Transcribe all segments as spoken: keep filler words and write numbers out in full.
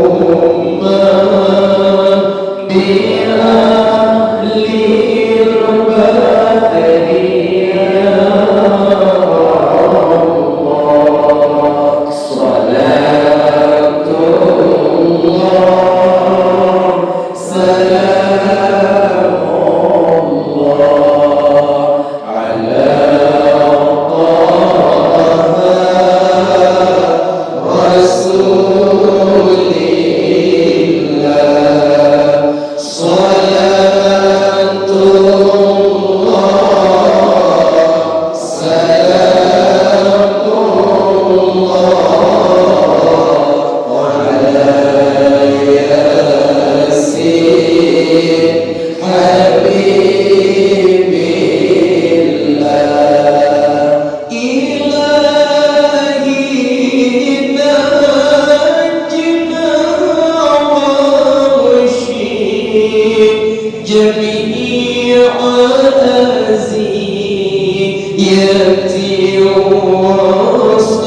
ومنهما بأهل البدر يا الله. صلاة الله، سلام الله على طه رسول الله. صلاة الله، سلام الله على ياسين حبيب الله. إلهي نجنا وأرشد جميع أذيتي وعسري.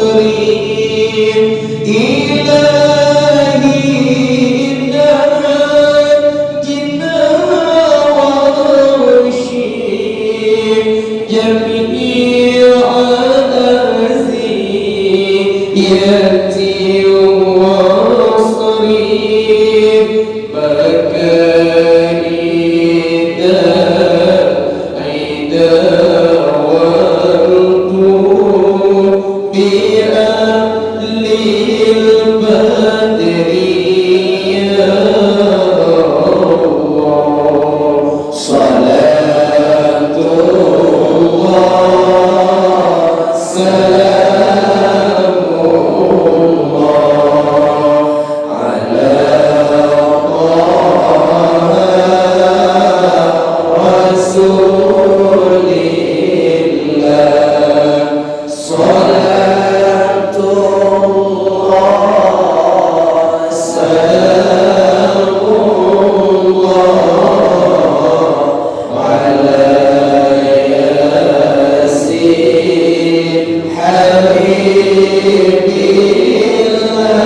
إلهي نجنا وأرشد جميع أذيتي وعسري. بكى إذا عدا وأنت بأهل البدر يا الله. صلاة الله، سلام الله على طه رسول الله. صلاة الله، سلام الله على ياسين حبيب الله.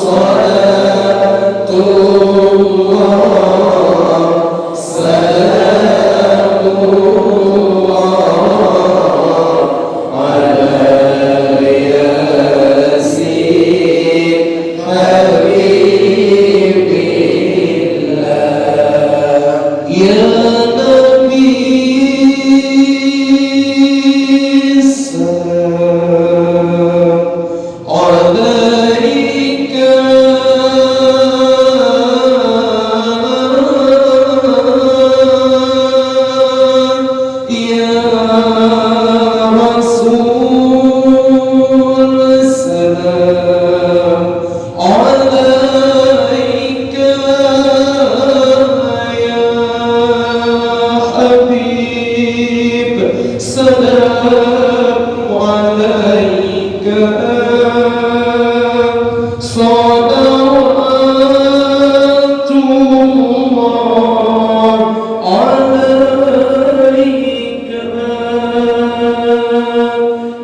صلاة الله، سلام الله على ياسين حبيب الله. يا نبي السلام عليك يا رسول السلام عليك يا حبيب، سلام عليك، صلوات الله عليك.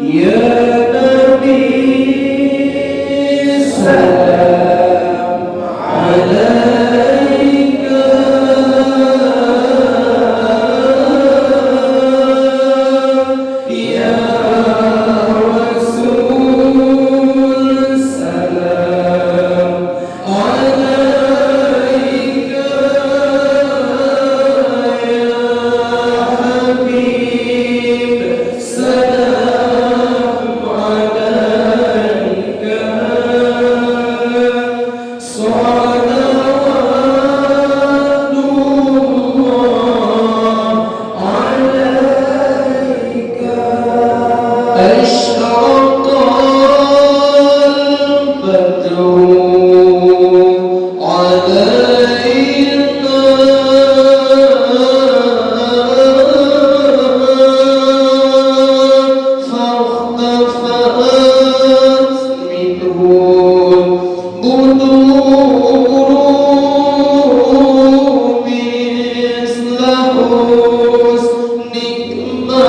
يا نبي السلام عليك، يا رسول السلام عليك يا حبيب، سلام عليك، صلوات الله عليك. أشرق البدر علينا فاختفت منه بدور مثل حسنك ما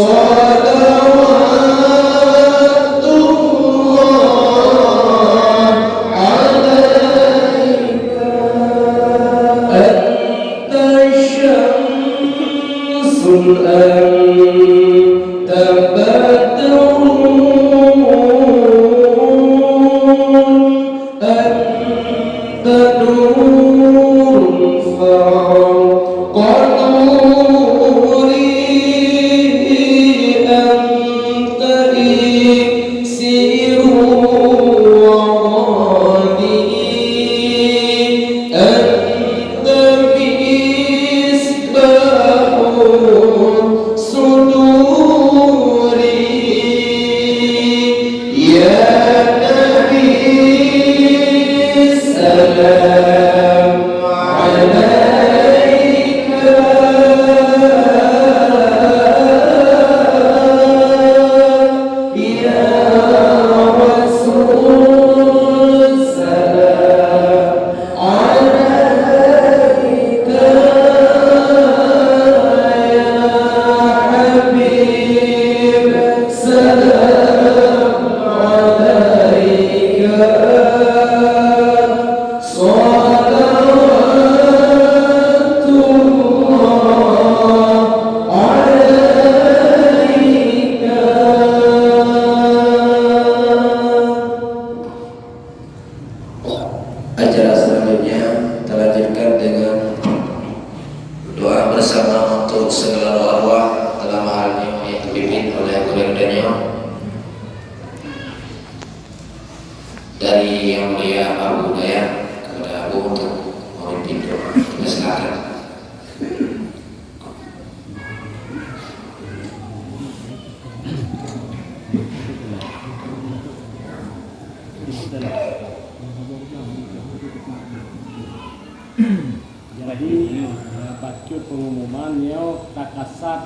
صلوات الله عليك. أنت شمس، أنت بدر، أنت نور فوق نوري، أنت إكسير وضائي، أنت مصباح صدوري. يا نبي السلام عليك، يا رسول السلام عليك، يا حبيب سلام عليك، صلوات الله عليك. Acara selanjutnya talanjutkan dengan doa bersama untuk segala arwah, dalam hal nyoe nyang geupimpin oleh gurèe geutanyoe dari Yang Mulia Abu Dayah, kepada Abu untuk memimpin doa. Kita silakan. Jadi, bacut pengumuman nyoe takasat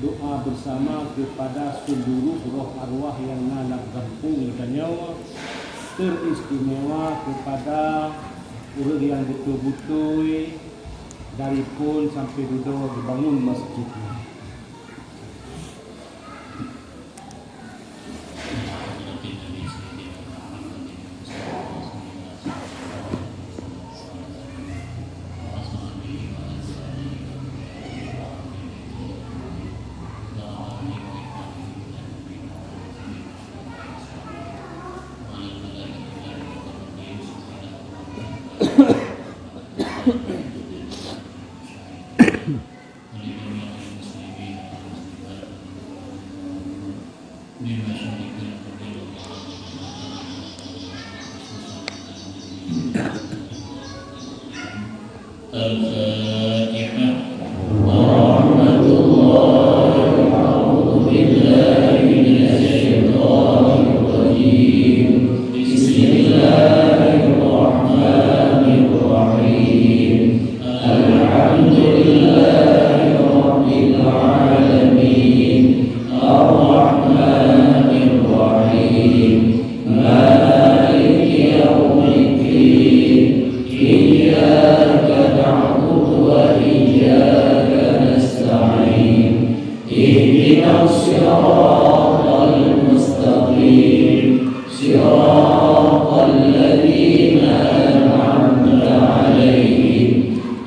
doa bersama kepada seluruh roh arwah nyang na lam gampông geutanyoe, teristimewa kepada ureuëng nyang beutôi-beutôi dari phon sampai dudoe geubangun masjid nyoe. الفاتحة. ورحمة الله. أعوذ بالله من الشيطان الرجيم. بسم الله الرحمن الرحيم. الحمد لله رب العالمين. الرحمن الرحيم. مالك يوم الدين. إياك نعبد وإياك نستعين. اهدنا الصراط المستقيم. صراط الذين أنعمت عليهم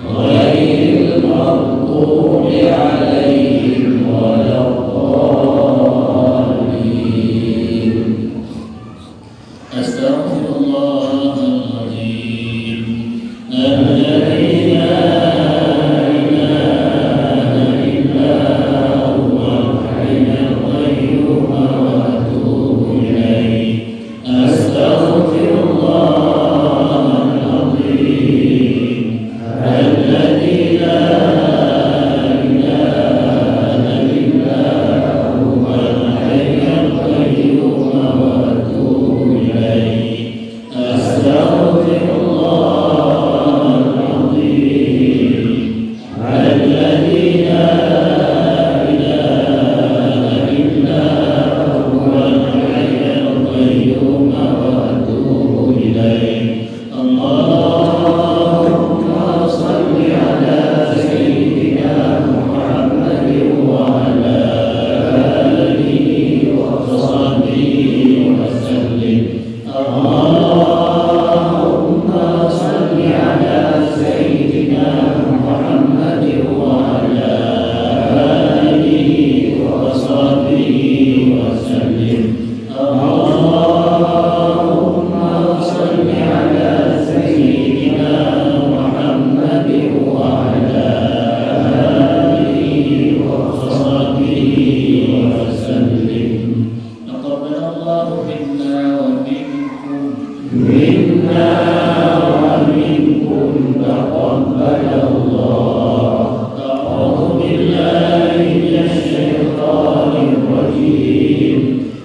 غير المغضوب عليهم ولا الضالين. أستغفر الله العظيم الذي لا إله إلا هو الحي القيوم وأتوب إليه. أستغفر الله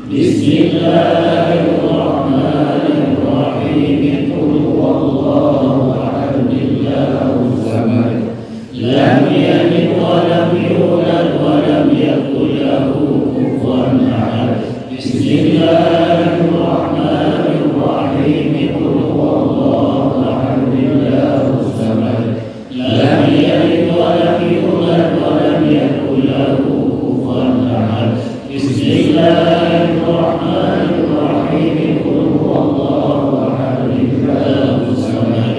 Bismillahirrahmanirrahim. Qul huwallahu ahad, Allahus samad. Lam yalid wa lam yulad wa lam yakul lahu kufuwan ahad. Bismillahirrahmanirrahim. Qul huwallahu ahad, Allahus samad. Lam yalid wa lam yulad wa lam yakul lahu kufuwan ahad. Bismillahirrahmanirrahim. Qul huwallahu ahad, Allahus samad.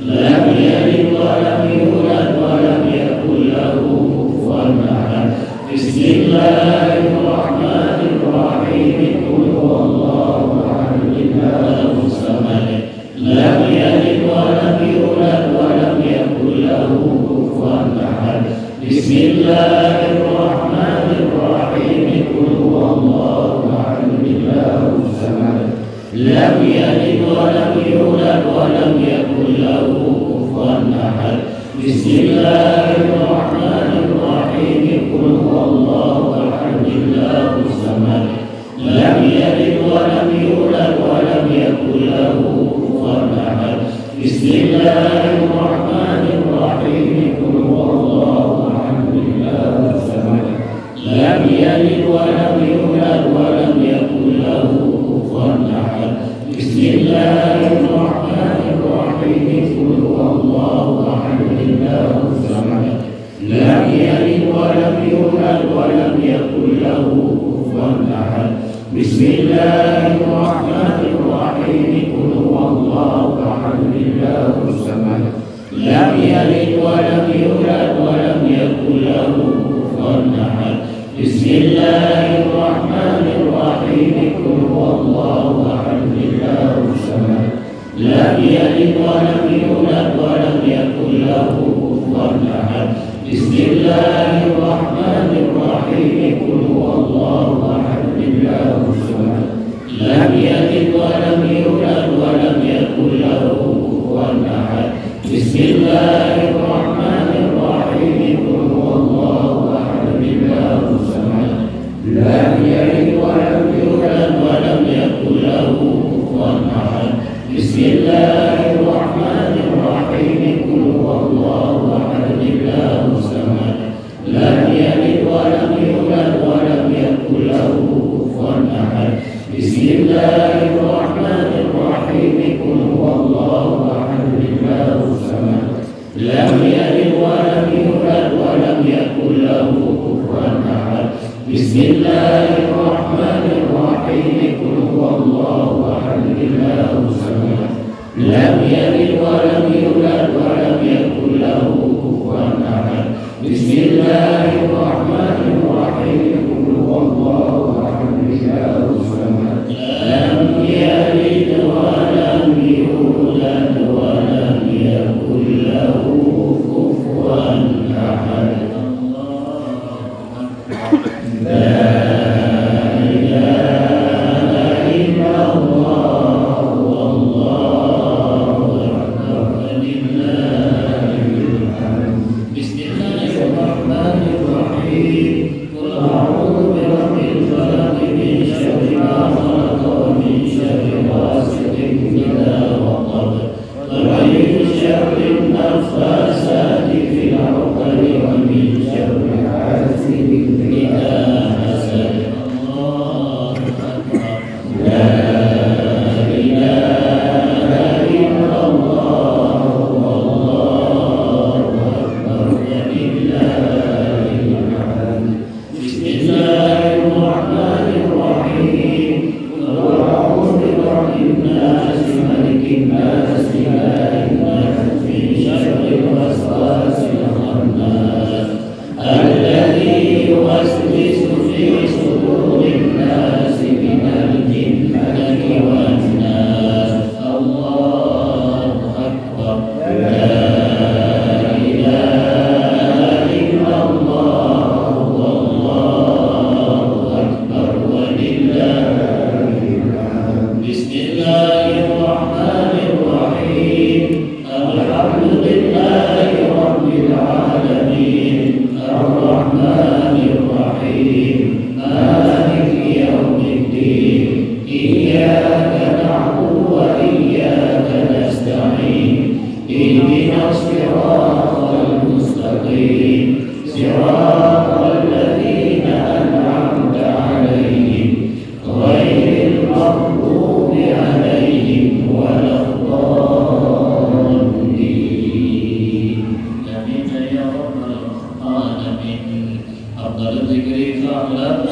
Lam yalid wa lam yulad wa lam yakul lahu kufuwan ahad. Bismillahirrahmanirrahim. Qul huwallahu ahad, Allahus samad. Lam yalid wa lam yulad wa lam yakul lahu kufuwan ahad. Bismillahirrahmanirrahim. Qul huwallahu ahad, Allahus samad. Lam yalid wa lam yulad wa lam yakul lahu kufuwan ahad. Bismillahirrahmanirrahim. Qul huwallahu ahad, Allahus samad. Lam yalid wa lam yulad wa lam yakul lahu kufuwan ahad. Bismillahirrahmanirrahim. Qul huwallahu ahad, Allahus samad. Lam yalid wa lam yulad wa lam yakul lahu kufuwan ahad. Bismillahirrahmanirrahim. Qul huwallahu ahad, Allahus samad. Lam yalid wa lam yulad wa lam yakul lahu kufuwan ahad. Bismillahirrahmanirrahim. Qul huwallahu ahad, Allahus samad. Lam yalid wa lam yulad wa lam yakul lahu kufuwan ahad. Bismillahirrahmanirrahim. Qul huwallahu ahad, Allahus samad. Lam yalid wa lam yulad wa lam yakul lahu kufuwan ahad. Bismillahirrahmanirrahim. Qul huwallahu ahad, Allahus samad. Lam yalid wa lam yulad wa lam yakul lahu kufuwan ahad. Bismillahirrahmanirrahim. Qul huwallahu ahad, Allahus samad. Lam yalid wa lam yulad wa lam yakul lahu kufuwan ahad. Bismillahirrahmanirrahim. Qul huwallahu ahad, Allahus samad. Lam yalid wa lam yulad wa lam yakul lahu kufuwan ahad. Bismillahirrahmanirrahim. Qul huwallahu ahad, Allahus samad. Lam yalid wa lam yulad wa lam yakul lahu kufuwan ahad. Bismillahirrahmanirrahim. Qul huwallahu ahad, Allahus samad. Lam yalid wa lam yulad wa lam yakul lahu kufuwan ahad. Bismillahirrahmanirrahim. Qul huwallahu ahad, Allahus samad. Lam yalid wa lam yulad wa lam yakul lahu kufuwan ahad. La ilaha illallah, wallahu akbar. Walillahil hamd. Bismillahirrahmanirrahim. Qul a'udzu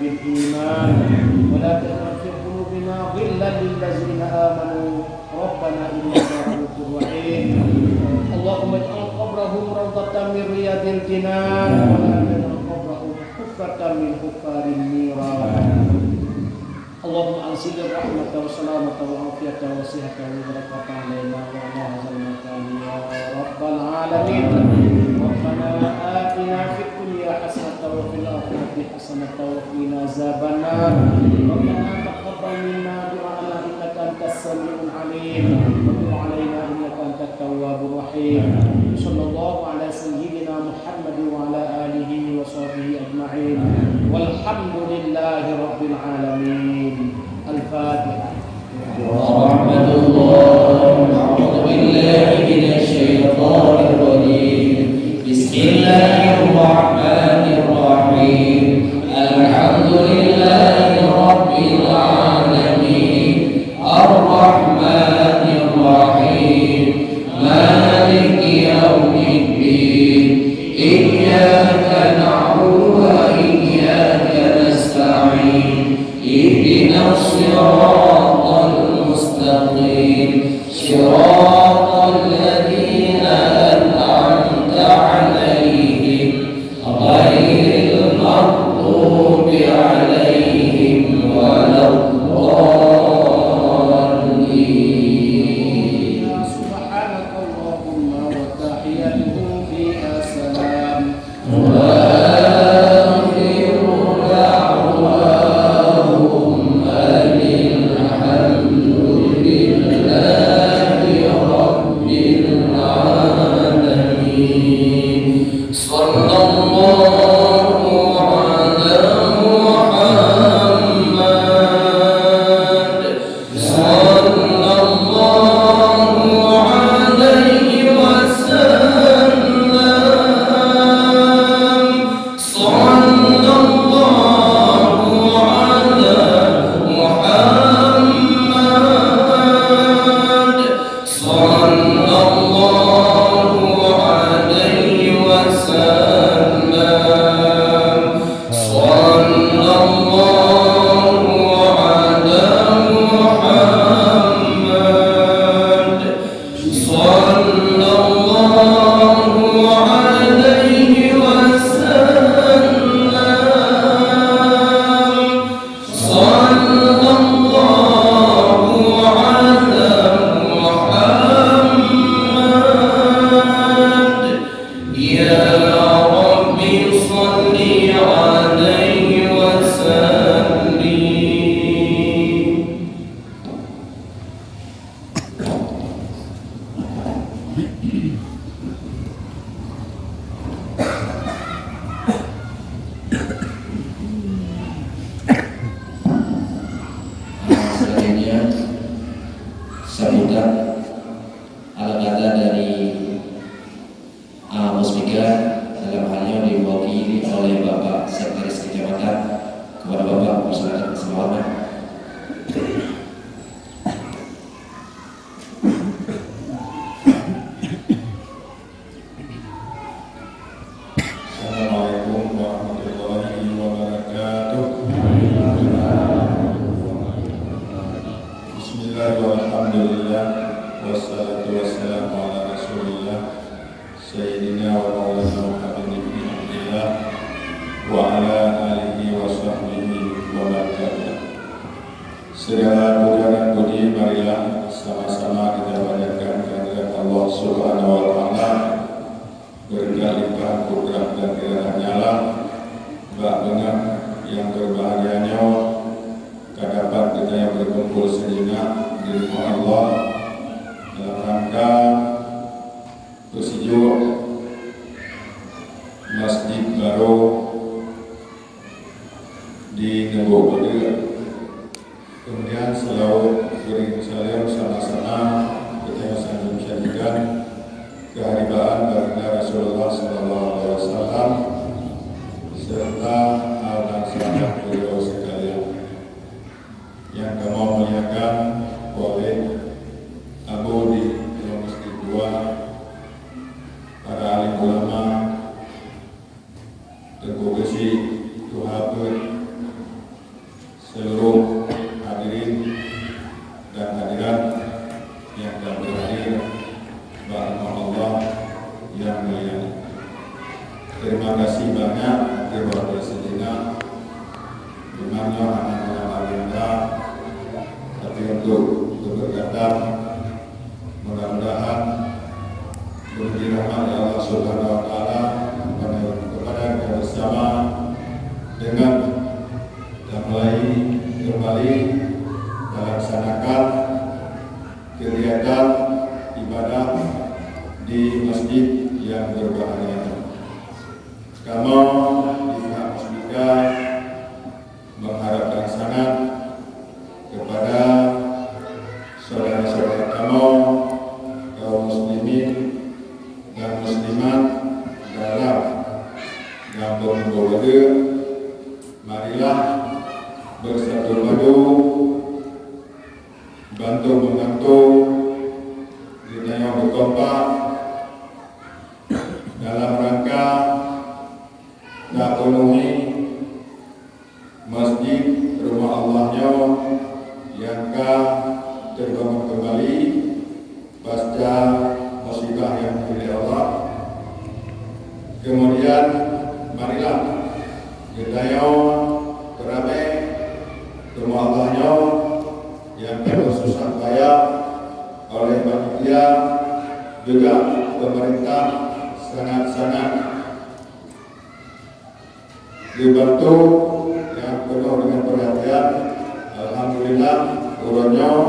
بالإيمان ولا تجعل في قلوبنا غلا للذين آمنوا ربنا إنك رؤوف رحيم. اللهم اجعل قبرهم روضة من رياض الجنان ولا تجعل قبرهم حفرة من حفر النيران. اللهم أنزل الرحمة والسلامة والعافية والصحة والبركة علينا وعلى هذا المكان يا رب العالمين. ربنا آتنا في الدنيا حسنة وفي الآخرة حسنة وقنا عذاب النار. ربنا تقبل منا دعاءنا إنك أنت السميع العليم وتب علينا إنك أنت التواب الرحيم. صلى الله على سيدنا محمد وعلى آله وصحبه أجمعين. والحمد لله رب العالمين. الفاتحة. ورحمة الله. أعوذ بالله من الشيطان الرجيم. بسم الله الرحمن الرحيم. الحمد لله رب العالمين. الرحمن الرحيم. مالك يوم الدين. إياك نعبد وإياك نستعين. اهدنا الصراط المستقيم. صراط الذين أنعمت عليهم. غير المغضوب عليهم ولا الضالين. سبحانك اللهم وتحيتهم فيها سلام. وآخر دعواهم أن الحمد لله رب العالمين. صلى الله على محمد. صلى الله عليه وسلم. صلى الله على محمد. صلى الله عليه وسلم. صلى الله على محمد. صلى الله عليه وسلم. صلى الله على محمد. يا رب صل عليه وسلم. Selanjutnya, sambutan ala kata dari, ah, Muspika, dalam hal nyoe diwakili oleh Bapak Sekretaris Kecamatan. Kepada Bapak, persilakan, sama hormat. Assalamualaikum warahmatullahi wabarakatuh. Bismillah, walhamdulillah, wassalatu wassalamu ala Rasulillah, Sayyidina wa Maulana Muhammad ibn Abdillah, wa ala alihi wa sahbihi wa man tabi'ah. Segala puja dan puji marilah sama-sama kita panjatkan kehadirat Allah Subhanahu wa Ta'ala, berkat limpah kudrat dan iradah-Nya lah, bak beungoh nyang berbahagia nyoe, ka dapat geutanyoe berkumpul sijeunap di rumoh Allah dalam rangka peusijuek masjid barô di Neuboh Beudeuek. Kemudian, seulaweuet geuring saleuem sama-sama geutanyoe sanjong sajikan keuharibaan Baginda Rasulullah sallallahu alaihi wasallam, serta hal dan sahabat beliau sekalian. Nyang kamoe muliakan, Walid, Abu di Masjid Dua, para alim ulama, Teungku Geuchik, Tuha Peuet, Iman nyoe hana meunan agenda, tapi untuk keberkatan. Mudah-mudahan diberi rahmat oleh Allah Subhanahu wa Taala kepada, kepada kita bersama dengan dan mulai kembali melaksanakan kegiatan ibadah di masjid yang berbahagia. Kamoe di pihak Musbika mengharapkan sangat kepada saudara-saudara kamoe, kaum muslimin dan muslimat dalam gampông Boh Badeuk, marilah bersatu padu, bantu membantu, geutanyoe berkompak dalam rangka tapenuhi masjid rumah Allah nyoe nyang ka terbangun kembali pasca musibah nyang geubri Allah. Kemudian, marilah geutanyoe peuramé rumah Allah nyoe nyang ka susah payah oleh panitia juga pemerintah sangat-sangat dibantu nyang penuh dengan perhatian. Alhamdulillah, uroe nyoe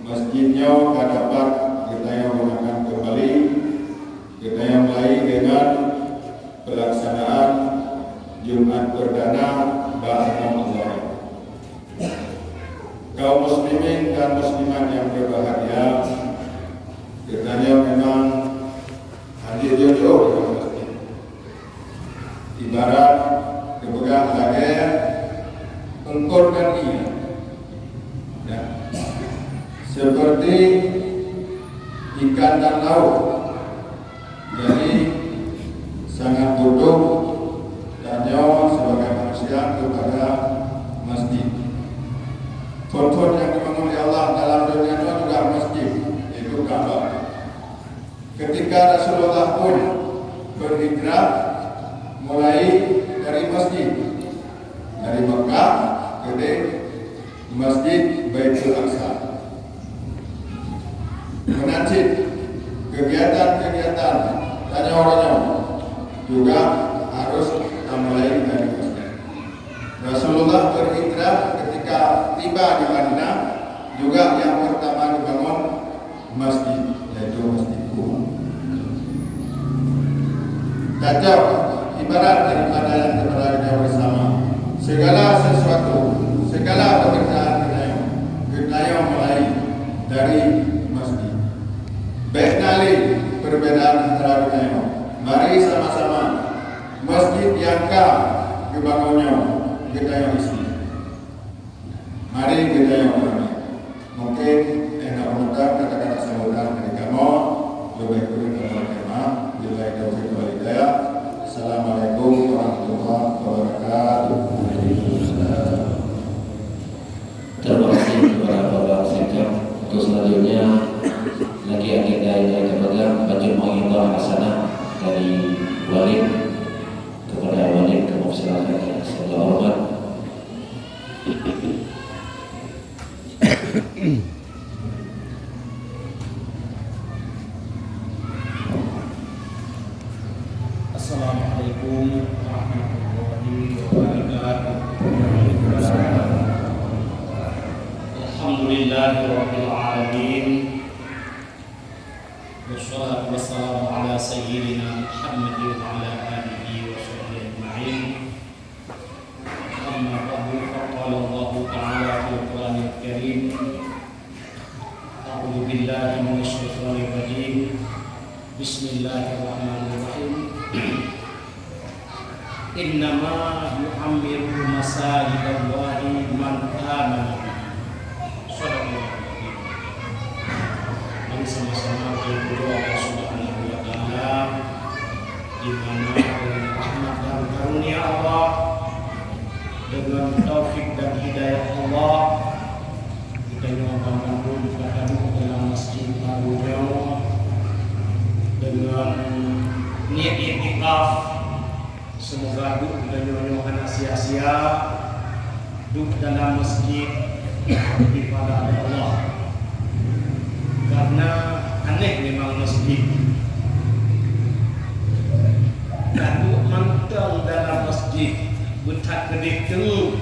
masjid nyoe ka dapat geutanyoe gunakan kembali. Geutanyoe mulai dengan pelaksanaan Jumat perdana bak rumoh Allah. Kaum muslimin dan muslimat yang berbahagia, geutanyoe memang hadir jujur dalam masjid. Ibarat geupeugah lagée eungkot dan ié, ya, seperti ikan dan laut. Jadi, sangat butuh tanyoe sebagai manusia kepada masjid. Phon-phon nyang dibangun lé Allah dalam donya nyoe juga masjid, yaitu Ka'bah. Ketika Rasulullah pun berhijrah mulai dari masjid, dari Mekah ke Masjid Baitul Aqsa. Meunan cit, kegiatan-kegiatan tanyoe-tanyoe juga harus tamulai dari masjid. Rasulullah berhijrah ketika tiba di Madinah, juga yang pertama dibangun masjid, yaitu Masjid Kuba. Tacok ibarat daripada nyang teupeurada bersama. Segala sesuatu, segala pekerjaan geutanyoe, geutanyoe mulai dari masjid. Bék na lé perbedaan antara geutanyoe. Mari sama-sama masjid nyang ka geubangun nyoe geutanyoe isi. Mari geutanyoe peuramé. Mungkin eh, na peunutang kata-kata sambutan dari kamoe, leubeh kureueng kamoe terima. Billahi taufiq wal hidayah. Assalamualaikum warahmatullahi wabarakatuh. Terima kasih kepada Bapak Sekda. Untuk selanjutnya, lagi agenda yang lain kepada Bajul Mau'izah Hasanah dari Walid. Kepada Walid, kami persilakan dengan segala hormat. Assalamualaikum warahmatullahi wabarakatuh. Alhamdulillahirabbil alamin. Wassalatu wassalamu ala sayyidina Muhammadin wa ala alihi wa sahbihi ajma'in. Amma ba'du, faqala Allahu ta'ala fil Qur'anil Karim, a'udzu billahi minasy syaithanir rajim. Bismillahirrahmanirrahim. Innama yu'ammiru masajidallahi man amana bihi. Shadaqallahul adzim. Mari sama-sama kita berdoa Allah Subhanahu wa Ta'ala, di mana dengan rahmat dan karunia Allah, dengan taufik dan hidayah Allah, geutanyoe banmandum ka taduek dalam masjid baru nyoe deungon niet iktikaf. Seumoga duek geutanyoe nyoe hana sia-sia, Duek dalam masjid leubeh pahala lé Allah. Karena aneh memang masjid. Taduek mantong dalam masjid, beuthat keudeh teungeut,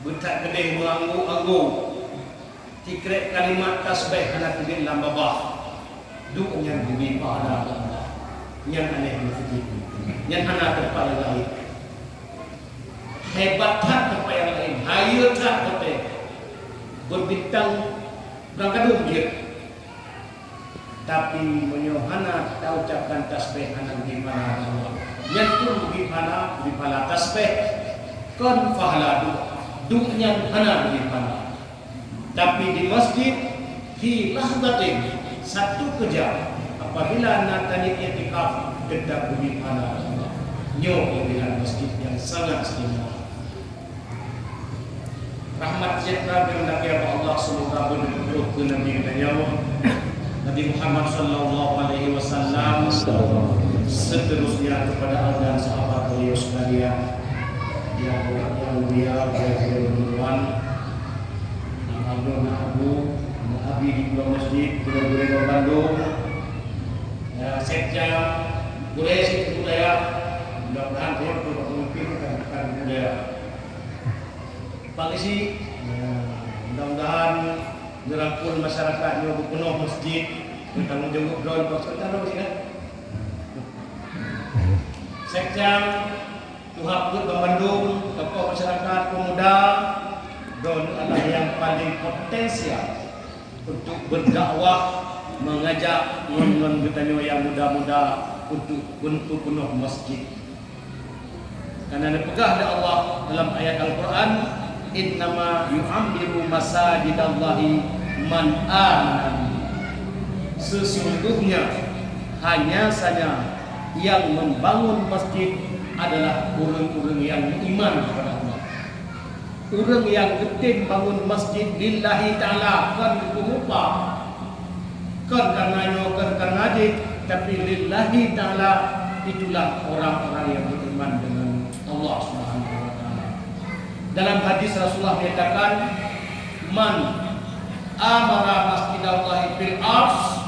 beuthat keudeh meuanggô-anggô. Sikrek kalimat tasbih hana teubiet lam babah. Duek nyan leubeh pahala lé Allah. Nyan aneh masjid. Nyan hana teumpat nyang laén. Hebat that teumpat nyang laén. Hayeue that teumpat. Beubintang beurangkadong jeuet. Tapi meunyoe hana taucabkan tasbih, hana leubeh pahala lé Allah. Nyan pun leubeh pahala, leubeh pahala tasbih. Kon pahala duek. Duek nyan hana leubeh pahala. Tapi di masjid, fi lahzatin, satu keujam, apabila na taniet iktikaf, teutap geubri pahala lé Allah. Nyoe keulebihan masjid nyang sangat istimewa. Rahmat sejahtera nyang lakée bak Allah, semoga beuteupeue keu Nabi geutanyoe, Nabi Muhammad sallallahu alaihi wasallam, seterusnya kepada al dan sahabat beliau sekalian. Yang, yang mulia, yang mulia, Abu, Abu, Abi di Pulau Masjid, gurée-gurée Bandung, ya, sekjen, gurée Siti Budaya, mudah-mudahan saya untuk memimpin bukan, bukan budaya. Pak Geuchik, ya, mudah-mudahan ngeurangkul masyarakat nyoe beupeunoh masjid, bertanggung jawab droe, Pak Sultan, Pak Geuchik, kan? Sekjen, Tuha peuet banmandum, tokoh masyarakat, pemuda, droeneuh adalah nyang paleng potensial untuk berdakwah, mengajak ngon-ngon geutanyoe nyang muda-muda untuk beupeunoh masjid. Karena neupeugah lé Allah dalam ayat Al-Qur'an, "Innama yu'ammiru masajidallahi man amana bihi." Sesungguhnya, hanya saja yang membangun masjid adalah ureuëng-ureuëng nyang beriman kepada Allah. Ureuëng nyang geutem bangun masjid lillahi ta'ala, kon keu mupa, kon karena nyoe, kon karena jih, tapi lillahi ta'ala, itulah orang-orang yang beriman dengan Allah Subhanahu wa Ta'ala. Dalam hadis Rasulullah menyatakan, "Man amara masjidallahi fil ars,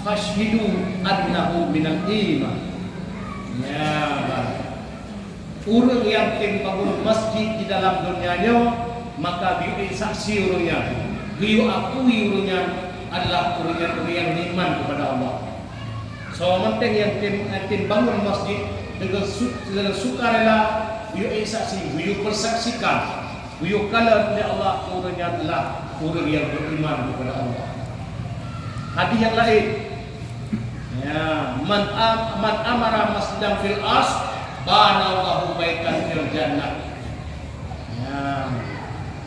fashhidu annahu minal iman." Ya, baik. Ureuëng nyang tem bangun masjid di dalam donya nyoe, maka geuyue saksi ureuëng nyan, geuyue akui ureuëng nyan adalah ureuëng nyan ureuëng nyang beriman kepada Allah. Soe mantong nyang tem, tem bangun masjid deungon su-, deungon sukarela, geuyue saksi, geuyue persaksikan, geuyue kalon lé Allah ureuëng nyan adalah ureuëng nyang beriman kepada Allah. Hadis nyang laén, ya, "Man am-, man amara masjidan fil ars, banallahu baitan fil jannah." Ya,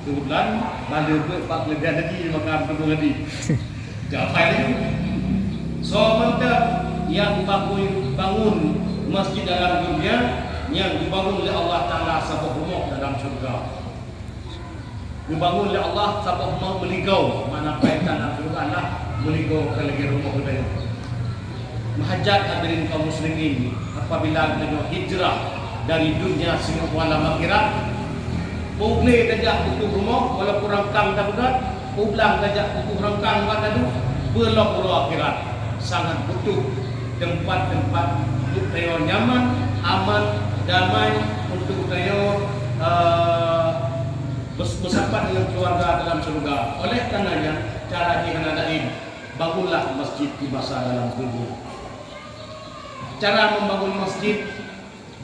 keubeutulan, bala beuet bak keuleubihan tadi, maka beutôi tadi. Geuhafai lé. Soe mantong nyang bangun, bangun masjid dalam donya, nyang geubangun lé Allah Ta'ala saboh rumoh dalam syeuruga. Geubangun lé Allah saboh rumoh meuligoe, makna baitan dalam syeuruga adalah meuligoe kon lagée rumoh geutanyoe. Meuhajat hadirin kaum muslimin, apabila geutanyoe hijrah dari dunia singoh u alam akhirat, Peue glé tajak tutoh rumoh, walaupun rangkang tapeugah, peue blang tajak tutoh rangkang bak taduek, beulom uroe akhirat. Sangat butuh teumpat-teumpat untuk tanyoe nyaman, aman, damai, untuk tanyoe, eh, bes-, beusapat deungon keuluwarga dalam syeuruga. Oleh karena nyan, cara jih hana laén, bangunlah masjid di masa dalam dunia. Cara membangun masjid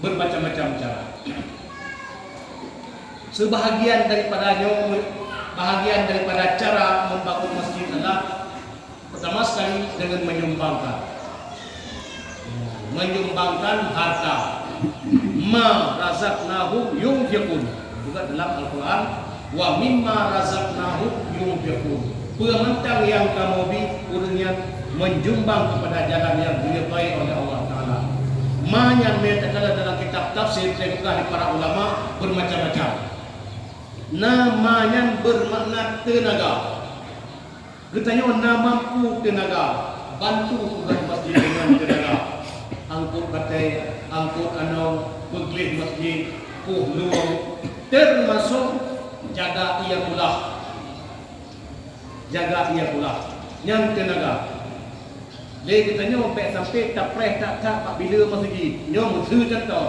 bermacam-macam cara. Sebahagian daripada nyoe, bahagian daripada cara membangun masjid adalah, pertama sekali, dengan menyumbangkan. Menyumbangkan harta. "Ma razaqnahum yunfiqun." Juga dalam Al-Quran, "Wa mimma razaqnahum yunfiqun." Peue mantong nyang kamoe bi, ureuëng nyan meunjumbang keupada jalan nyang geuridhai oleh Allah Taala. Ma nyan meutakala dalam kitab tafsir, teupeugah lé para ulama, beumacam-macam. Na ma nyan beumakna teunaga. Geutanyoe na mampu teunaga, bantu peugöt masjid deungon teunaga. Angkot batée, angkot anong, peugleh masjid, poh lueng, teumasok Jaga ie kulah. Jaga ie kulah. Nyan teunaga. Lé geutanyoe bèk sampai tapreh that-that bak bileue meuseujid. Nyoe meuseue contoh.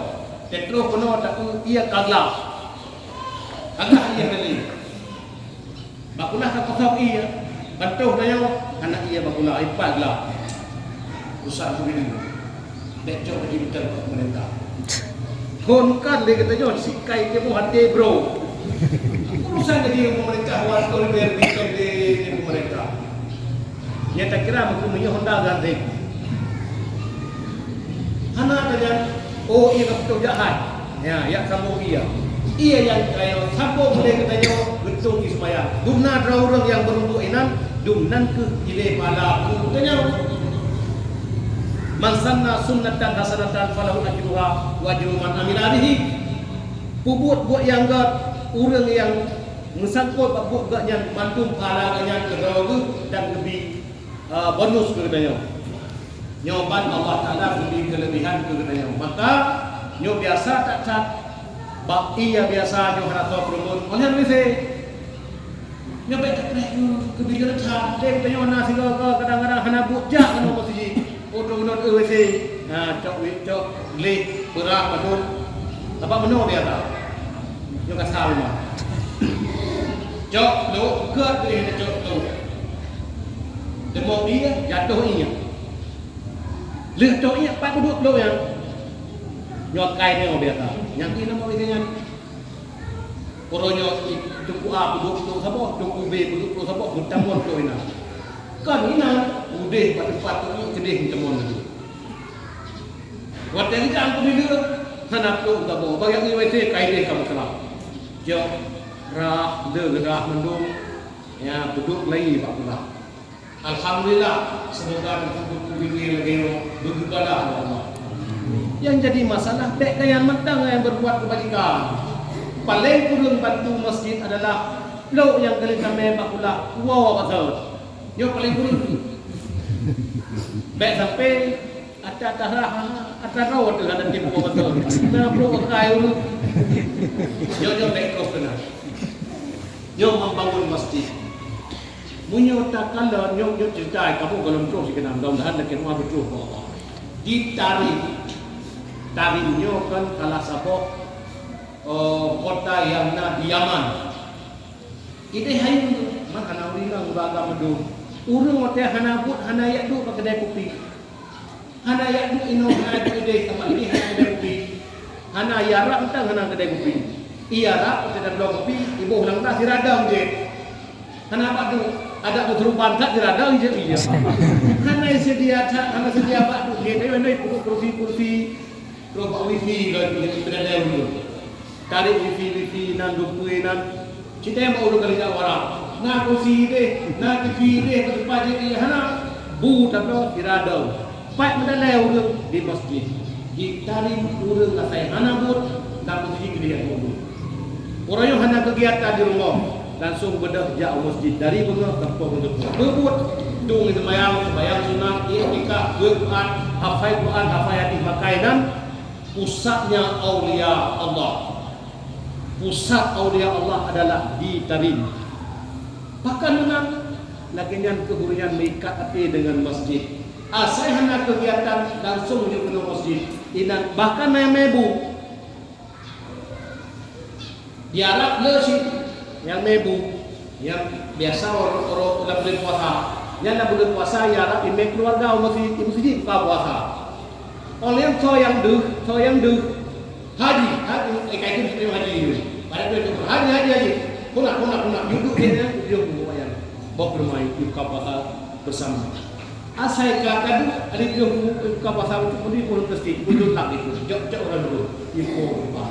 Teutroh keunoe taeu ie ka glah. Ka glah ie tadi. Bak kulah ka kosong ie. Bantoh tanyoe hana ie bak kulah, ipat glah. Urusan bak bileue. Bèk cok lagi beutel bak pemerintah. Kon kan lé geutanyoe sikai timoh até bro. Urusan jadi pemerintah, waktu di, di, di, di pemerintah. Nyang takira mungkin meunyoe Honda ganti. Hana tajan, oh, ie ka beutôi jak hai. Ya, yak sambung ie. Ie nyang kayo sambung lé geutanyoe geutung ie seumayang. Dumna droe ureueng nyang beureumpok inan, dumnan keuh ilée pahala keu geutanyoe. "Man sanna sunnatan hasanatan falahu ajruha wa ajru man amila bihi." Peubuet buet nyang gèt, ureueng nyang meusangkot bak buet gèt nyan, mandum pahala geuh nyan keudroe geuh dan geubri, eh, bonus keu geutanyoe. Nyoe ban Allah Taala geubri keuleubihan keu geutanyoe. Maka, nyoe biasa that-that bak ie biasa nyoe hana soe peurumun, oh nyan W C. Nyoe bèk tapreh keu, keu bileue that. Deh, tanyoe na sigoe-goe kadang-kadang hana buet jak keunoe meuseujid. Oh, droeneuh W C. Na cok wi-, cok gleh, beurah, padum. Sabab meunoe biasa. Nyoe ka sa memang. Cok lok, gèt gleh, cok lok. Deungon ie, jatoh ie. Lheueh toh ie, pat peuduek lok nyan. Nyoe kai nyoe biasa. Nyang ie nama W C nyan. Uroe nyoe Teungku A peuduek ploh saboh, Teungku B peuduek ploh saboh, meutamon ploh inan. Kon inan, udeh bak teumpat tu keudeh meutamon laju. Watèe geujak keu bileue, hana ploh saboh, bak nyang W C ka ideh ka meukeurah. Jok, rhah, le geudah mandum, ya, peuduek lagi bak kulah. Alhamdulillah, seumoga teungku-teungku lagèe nyoe beugeubalah lé Allah. Nyang jadi masalah, bèk gaya mantong nyang berbuat keubajikan. Paleng kureueng bantu masjid adalah plôk nyang keuneuk tamè bak kulah, woe bak thôn. Nyoe paleng kureueng. Bèk sampai ata tarah, ata roh tu ada tipu bak thôn. Nah, plôk kai ureueng. Nyoe, nyoe bèk terus keunan. Nyoe membangun masjid. Meunyoe takalon, nyoe, nyoe ceurita kamoe gohlom troh sigohlom, mudah-mudahan lakèe rumoh beutôi bak Allah. Di Tarim, Tarim nyoe kan salah saboh, eh, kota nyang na di Yaman. Ideh hayeu, man hana ureueng inong, ureueng agam mandum. Ureueng watèe hana buet, hana jak duek bak keudè kupi. Hana jak duek inong, hana jak duek ideh, sabab ideh hana keudè kupi. Hana, ie rab mantong hana keudè kupi. Ie rab, watèe tabloe kupi, iboh lam glas, sira dong jép. Hana bak duek, adak beuteuruban that, sira dong jép ie. Hana seudia that, hana seudia bak duek jép, tapi mandum peuduek kursi-kursi, troh bak wifi lom, jadi peureulèe ulôn. Tarek wifi-wifi nan, dupeue nan. Cit teuma ureueng ka lheueh jak warak. Na kursi deh, na T V deh, beuteupah jih hana. Bu tabloe sira dong. Pat meudalai ureueng di masjid. Di Tarim ureueng asai hana buet, na kursi keudeh jak buet. Uroe nyoe hana keugiatan di rumoh, langsung beudôh jak u masjid dari beungoh sampoe meunyoe. Beubuet, dong seumayang, seumayang sunat, iktikaf, beuet Quran, hafai Quran, hafai hadis, maka inan pusatnya aulia Allah. Pusat aulia Allah adalah di Tarim. Bahkan meunan, lagèe nyan keuh ureueng nyan meuikat até deungon masjid. Asai hana keugiatan, langsung jeuet keunoe masjid. Inan bahkan na nyang meubu. Di Arab le cit nyang meubu, nyang biasa ro-, ro-, lam buleuen puasa. Nyan lam buleuen puasa, di Arab imè keuluwarga u meuseujid, u meuseujid buka puasa. Óh lheueh nyan soe nyang deuh, soe nyang deuh. Haji, haji, eh, ka ikheun haji. Pada tu, haji, haji, haji. Puna, puna, puna. Yue duek di nyan, yue duek di nyan. Boh peurumoh, yue buka puasa bersama. Asai ka, ka duek, ari piôh buka puasa untuk beli pun plastik, untuk lap itu. Jok, jok ureueng dulu. Ipo, ipo.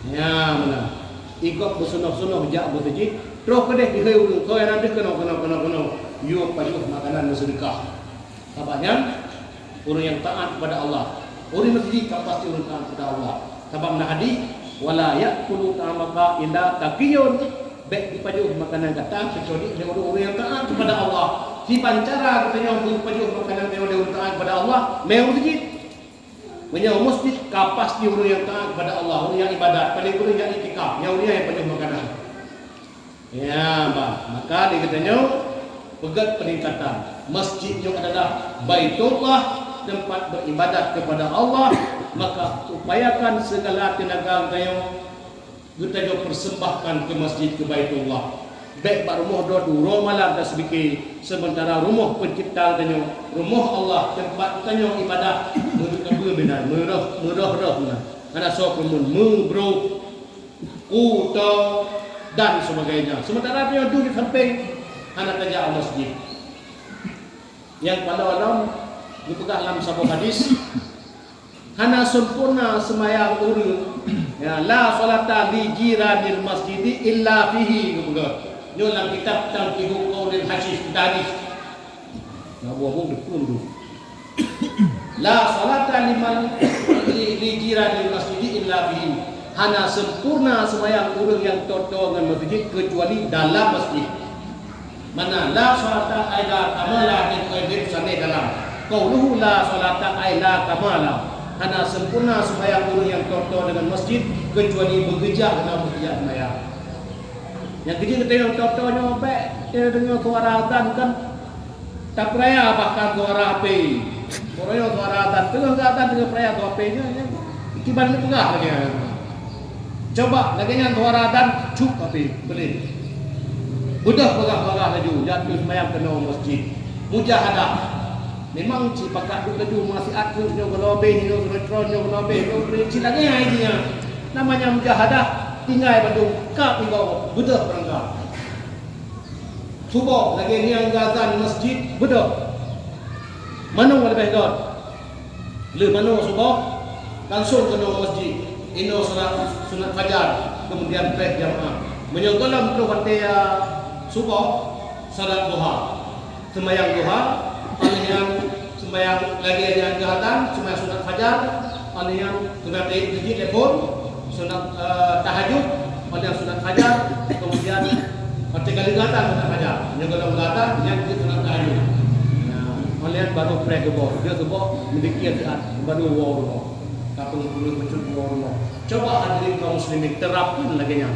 Ya, meunan. Ikot beusunah-sunah jak meuseujid, troh keudeh ihôi ureueng, "Koi, na deuh keunoe, keunoe, keunoe, keunoe." Yue pajoh makanan meuseudeukah. Sabab nyan, ureueng nyang taat kepada Allah, ureueng meuseujid ka pasti ureueng taat kepada Allah. Sabab na hadis, "Wala ya'kulu ta'amaka illa taqiyun." Bèk jipajoh makanan gata keucuali lé ureueng-ureueng nyang taat kepada Allah. Siban cara geutanyoe jipajoh makanan lé ureueng taat kepada Allah, mé u meuseujid. Meunyoe u meuseujid ka pasti ureueng nyang taat kepada Allah, ureueng nyang ibadat, paleng kureueng nyang iktikaf, nyan ureueng nyang pajoh makanan. Ya, bah, maka di geutanyoe peugét peningkatan. Masjid nyoe adalah Baitullah, tempat beribadat kepada Allah, maka upayakan segala tenaga geutanyoe, geutanyoe persembahkan ke masjid, ke Baitullah. Bék bak rumoh droe uroe malam taseudekah, sementara rumoh Pencipta geutanyoe, rumoh Allah, tempat geutanyoe ibadat, meureuka beu meunan, meurôh-rôh meunan. Hana soe peurumoh, meubroh, kuto, dan sebagainya. Sementara tanyoe duek di sampéng, hana tajak u masjid. Nyang paleng lom geupeugah lam saboh hadis, hana sempurna seumayang ureuëng, ya, la sholata li jiranil masjidi illa fihi, geupeugah. Nyoe lam kitab Tanqihul Qaulil Hasyim, kitab hadis. Nah, buah-buah depan tu. La sholata liman li, li jiranil masjidi illa fihi. Hana sempurna seumayang ureuëng nyang toe-toe ngon masjid keucuali dalam masjid. Mana la sholata ai la kamala, di keu Ibnu Sané dalam. Qauluhu la sholata ai la kamala. Hana sempurna seumayang ureuëng nyang toe-toe deungon masjid keucuali beugeujak na beugeujak seumayang. Nyang keujeuet geutanyoe toe-toe nyoe bék, teudeungoe suara azan kan tapeuraya, bahkan suara H P. Pokoknya suara azan, teungoh azan teungoh peuraya suara H P nyan, nyan kiban neupeugah lagée nyan. Coba lagée nyan suara azan, cuk H P, boleh. Beudôh peugah-peugah laju, jak seumayang keunoe masjid. Mujahadah. Memang ci pakat duek laju, meusiat nyoe keunoe beh, nyoe keunoe tron, nyoe keunoe beh, nyoe keunoe beh, ci lagée nyan jih nyan. Namanya mujahadah, tinggai bandum, kab tinggai, beudôh peurangkat. Suboh lagée nyan geuazan masjid, beudôh. Manoe leubeh göt. Lheueh manoe suboh, langsong keunoe masjid. Inoe salat sunat fajar, kemudian preh jamaah. Meunyoe gohlom troh watée, ya, suboh, salat duha. Seumayang duha, paléh nyan seumayang lagée nyan geuazan, seumayang sunat fajar, paléh nyan sunat tahi-, tahajud lé phon, sunat, eh, tahajud, paléh nyan sunat fajar, kemudian watée ka lheueh geuazan sunat fajar. Nyoe gohlom geuazan, nyan jeuet sunat tahajud. Nah, paléh nyan baru preh geuboh, dia geuboh meudikir siat, baru woe rumoh. Ka peungeuh bacut woe rumoh. Coba hadirin kaum muslimin, terapkan lagée nyan.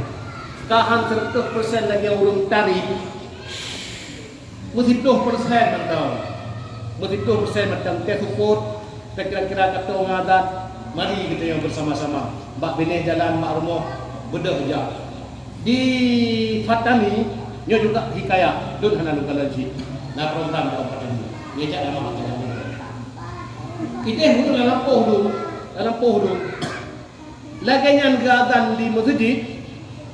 Ka han seratus persen lagée ureuëng tarif. Meusiploh persen mantong. Meusiploh persen mantong teuh seupôt, kira-kira ka troh azan. Mari geutanyoe beusama-sama bak binéh jalan bak rumoh beudôh jak. Di Fatani, nyoe juga hikayat, lôn hana lôn kalon cit. Na program di Fatani. Nyoe jak lama hana lôn. Ideh ureuëng lam lampôh dum, lam lampôh dum. Lagée nyan geuazan di meuseujid,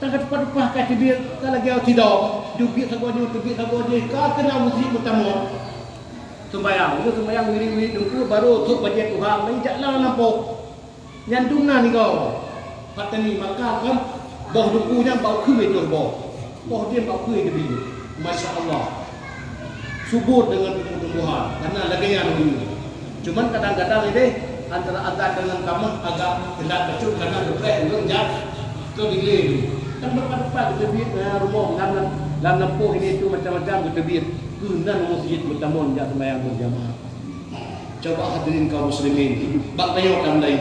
tan ka teupah-teupah ka teubiet, ka lagée sidom, teubiet saboh nyoe, teubiet saboh jih, ka keunan meuseujid meutamong. Sumbayang, nyoe sumbayang wirit-wirit teungku, baru sôk bajée tuha, meuijak lam lampôh. Nyan dum na ninggoe. Fatani maka kan, boh teungku nyan bak ukeue troh boh. Boh jih bak ukeue teubiet. Masya Allah. Subur deungon tumbuh-tumbuhan. Karena lagée nyan dulu. Cuman kadang-kadang ideh antara azan deungon kamah agak teulat bacut karena geupreh ureuëng jak keu biléh tu. Kan teumpat-teumpat geuteubiet, eh, rumoh lam, lam, lam lampôh ini tu macam-macam geuteubiet. Keunan meuseujid meutamong jak seumayang beujamaah. Coba hadirin kaum muslimin, bak tanyoe kan laén.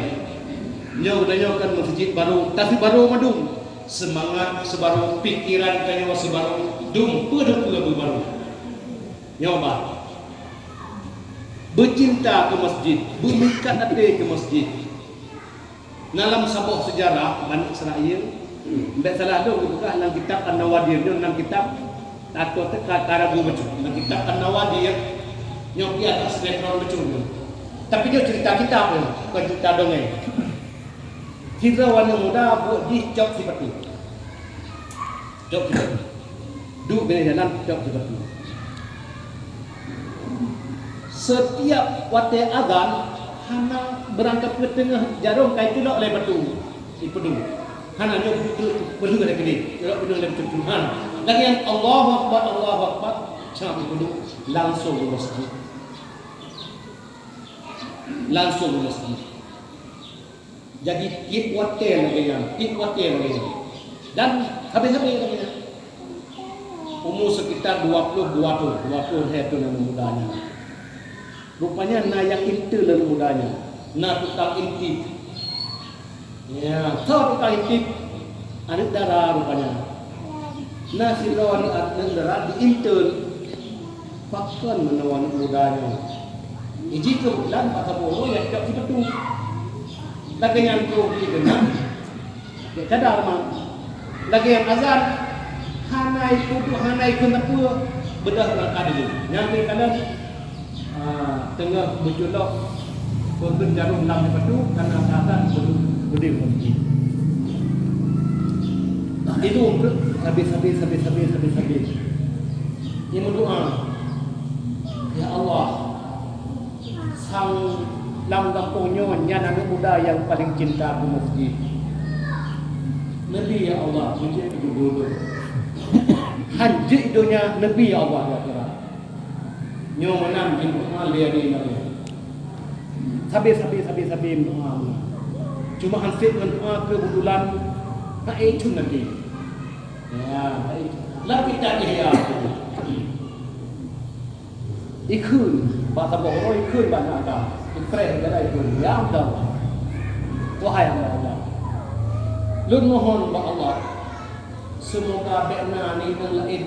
Nyoe tanyoe kan meuseujid baru, tapi baru mandum. Seumangat seubaru, pikiran tanyoe seubaru, dum peue-dum peue beubaru. Nyoe bah. Beucinta keu masjid, beumeukat até keu masjid. Na lam saboh seujarah Bani Israel, bék salah lôn geupeugah lam kitab An-Nawadir, nyoe lam kitab atau teuka taragu bacut. Lam kitab An-Nawadir, nyoe pih atas sinetron bacut nyoe. Tapi nyoe cerita kitab nyoe, bukan cerita dongeng. Sidroe aneuëk muda buet jih cok sipatu. Cok sipatu. Duek binéh jalan cok sipatu. Setiap watée azan, hana beurangkapeue teungoh jarông ka itulok lé batu, ipeudong. Hana nyoe peulheueh lé keudeh, itulok peudong lé batu. Hana. Lagée nyan, Allahu Akbar, Allahu Akbar, cok ipeudong, langsong u masjid. Langsong u masjid. Jadi, tieb watée lagée nyan, tieb watée lagée nyan. Dan habéh-habéh lagée nyan. Umu sekitar dua puluh dua thon, dua puluh lhée thon aneuk muda nyan. Rupanya na nyang intel aneuk muda nyan, na tukang intip. Ya, soe tukang intip? Aneuk dara rupanya. Na sidroe aneuk, aneuk dara di intern, pakon meunoe aneuk muda nyoe. Iji keubeutôlan bak saboh uroe nyang cok sipeutôt. Lagèe nyan keu di keunan, gèt cadar ma. Lagèe nyan azan, hana ipeuduek, hana ikheun sapeue, beudôh beurangkat laju. Nyang lé kalon, ah, teungoh meuculok, peukheun jaroe lam sipeutôt, kana azan beudôh, beudôh laju. Itu untuk habis, habis, habis, habis, habis, habis. Dia meudoa, "Ya Allah, sang lam gampông nyoe nyan aneuk muda nyang paleng cinta keu masjid. Neubi, ya Allah, beujeuet keu jodoh lôn. Han jeuet donya, neubi, ya Allah, di akhirat." Nyoe meunan jeuet doa lé aneuk inong nyan. Sabe, sabe, sabe, sabe meudoa meunan. Cuma han sép ngon doa keubeutôlan, hana ék cun lagèe. Ya, baik. Lam kitab Ihya. Ikheun, bak saboh uroe ikheun bak aneuk agam. Ipreh jalan ikheun. Ya Allah. Wahai Allah, Allah. Lôn mohon bak Allah, seumoga bèk na aneuk inong laén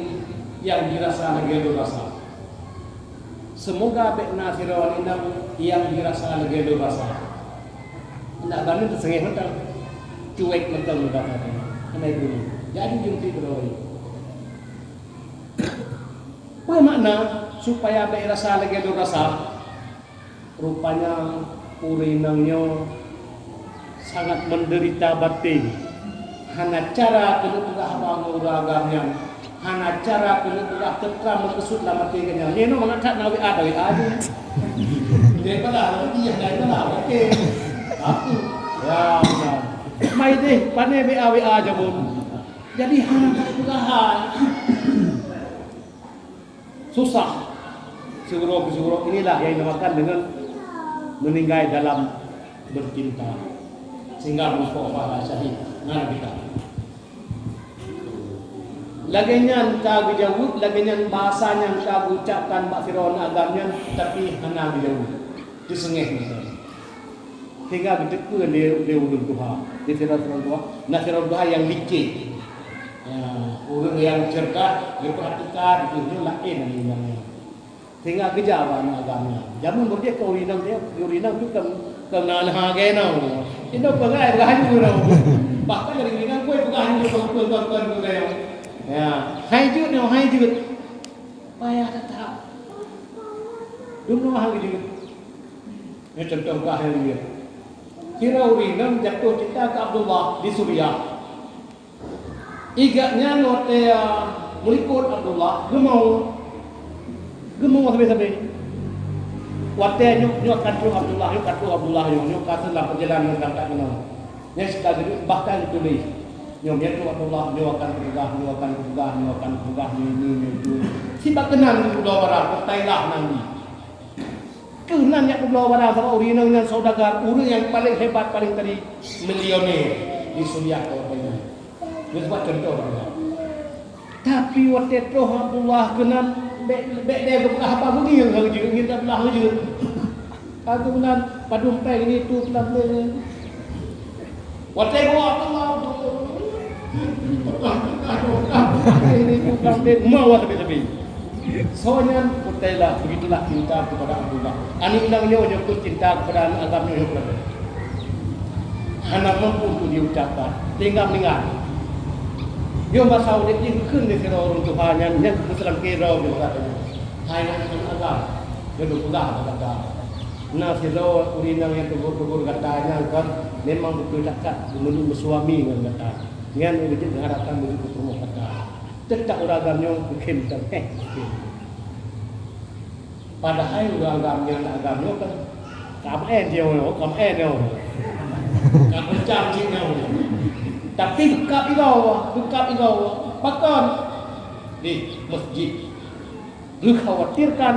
nyang jirasa lagèe lôn rasa. Seumoga bèk na sidroe aneuk inong nyang jirasa lagèe lôn rasa. Aneuk agam nyan teuseungeh mantong. Cuek mantong lôn rasa. Hana guna. Jadi jeuet keu droe. Peue makna supaya bèk rasa lagèe lôn rasa? Rupanya ureueng inong nyoe sangat menderita batin. Hana cara keuneuk peugah haba ngon ureueng agam nyan. Hana cara keuneuk peugah teuntram meukeusut lam até geuh nyan. Nyoe mangat that na W A, na W A jih. Daripada lagi yang lain lah, oke. Aku. Ya, benar. Mai deh, pane W A, W A jameun. Jadi hana peugah. Susah. Siuroe keu siuroe, inilah yang dinamakan dengan meninggai dalam bercinta. Sehingga meurumpok pahala syahid. Ngon kita. Lagèe nyan ka geujaweueb, lagèe nyan bahasa nyang ka geucapkan bak sidroe aneuk agam nyan, tapi hana geujaweueb. Teuseungeh mantong. Sehingga geuteupeue lé, lé ureueng tuha. Di sidroe-sidroe tuha, na sidroe tuha nyang licek. Ya, ureueng nyang cerdas, geupeurhatikan, geuh nyoe laén aneuk inong nyan. Sehingga geujak bak aneuk agam nyan. Jameun beujeuet keu ureueng inong, ureueng inong tu kan, kan na leuha lagèe nyoe. Inong peugah, peugah hanyut nyoe. Bahkan dari ureueng inong pun peugah hanyut, peugah, peugah, peugah, peugah. Ya, hai jeuet nyoe, hai jeuet. Payah that-that. Dum nyoe hai jeuet. Nyoe contoh bah lagèe nyoe. Sidroe ureueng inong jatuh cinta keu Abdullah di Suriah. Igat nyan watèe, ah, meulikot Abdullah, geumawö. Geumawö sabe-sabe. Watèe nyoe, nyoe ka troh Abdullah, nyoe ka troh Abdullah, nyoe, nyoe ka seulamat perjalanan ngon tangkat keunoe. Nyan sika geuduek bahkan geutuléh. Nyoe, nyoe troh Abdullah, nyoe akan kupeugah, nyoe akan kupeugah, nyoe akan kupeugah, nyoe, nyoe, nyoe, nyoe. Sibak keunan geupeuduek barang, Thailand nan di. Keunan nyang peubloe barang, sabab ureueng inong nyan saudagar, ureueng nyang paleng hebat, paleng tadi, milioner di Suriah watèe nyan. Nyoe seubab contoh saja. Tapi watèe troh Abdullah keunan, bèk, bèk lé geupeugah haba, geungieng hana jeuet, ngieng Abdullah hana jeuet. Ka geunan padum péng ini tu pelan-pelan. Watèe geuwoe Abdullah, ini bukan mau tapi-tapi. Soe nyan, watèe lah, begitulah cinta kepada Abdullah. Aneuk inong nyoe, nyoe pun cinta kepada aneuk agam nyoe, nyoe pun. Hana mampu untuk diucapkan, sehingga meninggal. Nyoe masa udép jih geukheun lé sidroe ureueng tuha nyan, nyan geukheun seulangké droe geuh katanya. Hai aneuk agam, nyoe peugah kata. Na sidroe ureueng inong nyang teugor-teugor gata nyan kan memang beutôi that-that meunurot meusuami ngon gata. Nyan nyang jeuet meuharapkan beujeuet keu peurumoh gata. Teutap ureueng agam nyoe mungken tan, eh, mungken. Padahai ureueng agam nyan, agam nyoe kan ka meu'en jih nyoe, ka meu'en nyoe. Ka meucam jih nyoe. Tapi geukab igoe, geukab igoe. Pakon? Di masjid. Geukhawatirkan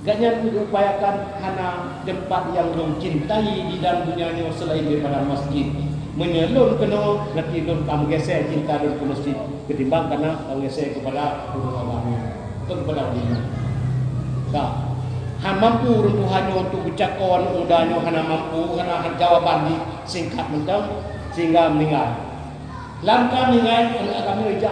gobnyan geuupayakan hana teumpat nyang lôn cintai di dalam donya nyoe seulaén daripada masjid. Meunyoe lôn keunoe, berarti lôn ka meugeusé cinta lôn keu masjid ketimbang kana ka meugeusé keupada ureueng agam nyoe, keupada ulama. Ka. Hana mampu ureueng tuha nyoe untuk geucakô aneuk muda nyoe, hana mampu, hana jawaban jih singkat mantong, sehingga meuninggai. Lam ka meuninggai, aneuk agam nyoe ijak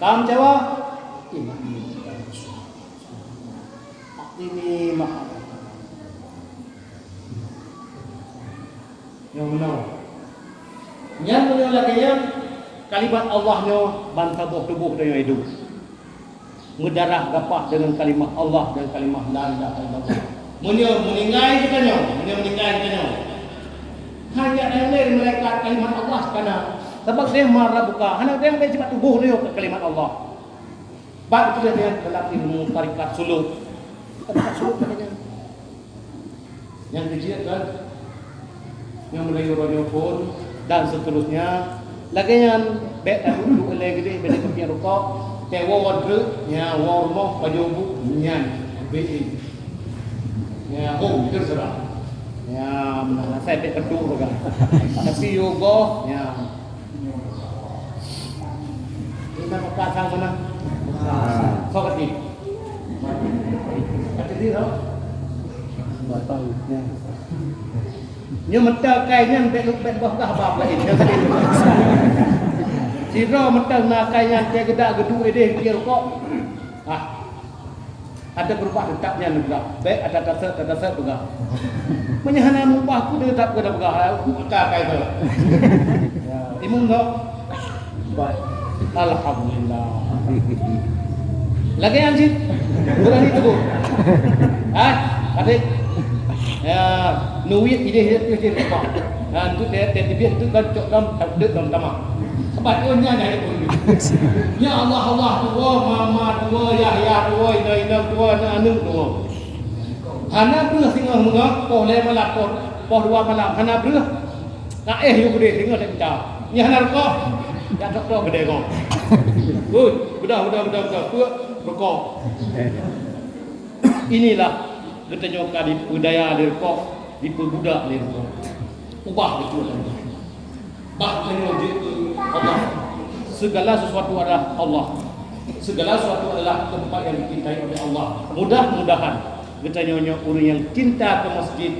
Ka meucawa? Iman. Ini mah. Nyang meunoe. Nyan meunyoe lagèe nyan, kalimat Allah nyoe ban saboh tuboh tanyoe hidup. Meudarah gapah deungon kalimat Allah dan kalimat la ilaha illallah. Meunyoe meuninggai geutanyoe, meunyoe meuninggai geutanyoe, hana lé malaikat kalimat Allah kana. Sabab deh ma rabbuka, hana deh lé sipat tuboh nyoe keu kalimat Allah. Bak itu dia dalam ilmu tarikat suluk. Tarikat suluk katanya. Nyang keujiet kan, nyang meulayu uroe nyoe phôn, dan seterusnya. Lagèe nyan, bèk taduek-duek ilèe geudeh, bèk tapiep rukok, teuwoe treuk, nya woe rumoh, pajoh bu, nyan, B I. Nya, hom, terserah. Nya, meunan, asai bèk keuduk juga. Tapi yogoh, nya. Kita pakai asal mana? Sok hati. Hati dia, tau? Nyoe meuteuk kai nyan bèk lupet boh kah bab laén. Sidroe meuteuk na kai nyan, cit geudak geuduek idéh keu rukok. Ah. Ada beurubah teutap nyan peugah. Bèk ada tasek, ada tasek peugah. Meunyoe hana mubah pun teutap keuneuk peugah. Aku meuteuk kai tu. Ya, imum tu. Alhamdulillah. Lagèe nyan cit. Beurani teugok. Ha? Adik. Ya, nuwit idéh idéh idéh rupa. Ha, tu dia dia teubiet tu kan cok dam, tak dek dam tamah. Sebab tu nyan dah pun. Ya Allah, Allah tuwoe, mama tuwoe, Yahya tuwoe, ina ina tuwoe, aneuk aneuk tuwoe. Hana breuh singoh meungoh, poh lhèe malam, poh, poh dua malam, hana breuh. Ka éh yue beudé singoh lé mita. Nyan hana rukok. Jak dokto beudé ngon. Ui, beudôh, beudôh, beudôh, beudôh. Peue? Rukok. Inilah geutanyoe ka dipeudaya lé rukok, dipeubudak lé rukok. Ubah beutôi lagèe nyan. Bah tanyoe jeuet keu Allah. Segala sesuatu adalah Allah. Segala sesuatu adalah tempat yang dicintai oleh Allah. Mudah-mudahan geutanyoe nyoe ureueng nyang cinta keu masjid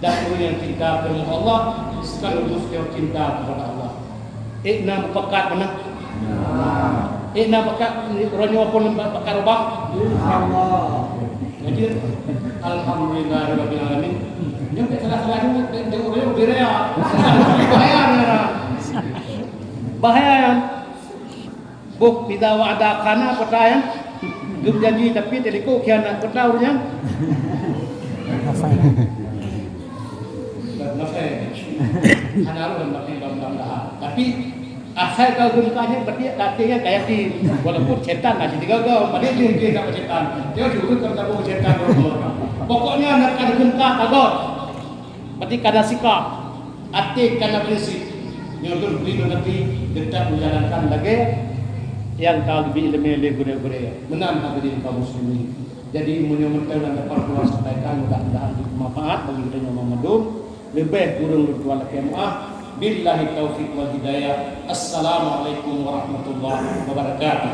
dan ureueng nyang cinta keu rumoh Allah, sekaligus nyang cinta kepada Allah. Ék na mupakat meunan? Ék na pakat, uroe nyoe phôn pakat rubah? Insyaallah. Jadi, alhamdulillahirabbil alamin. Nyoe tak salah-salah nyoe, tak jauh dia, dia raya. Bahaya ni orang. Bahaya kan? Boh, idza wa'ada khana, peue ta nyan? Geujanji tapi teuliko khianat, peue ta ureueng nyan? Nafai. Nafai. Hana roh nafai bang-bang dah. Tapi asai ka geumeuka nyan, berarti até nyan ka yakin. Walaupun setan na sigoe-goe, padahai jih jih sama setan. Dia suruh ka tabong setan. Pokoknya nak ka geumeuka ka göt. Berarti ka na sikap, até ka na prinsip. Nyoe lôn bri lôn até, teutap menjalankan lagèe nyang ka geubri ileumèe lé gurèe-gurèe. Meunan hadirin kaum muslimin. Jadi, meunyoe meuteun nyang dapat ulôn sampaikan, mudah-mudahan bermanfaat bagi geutanyoe mandum. Leubeh kureueng lôn tuan lakèe meu'ah. Billahi taufiq wal hidayah. Assalamualaikum warahmatullahi wabarakatuh.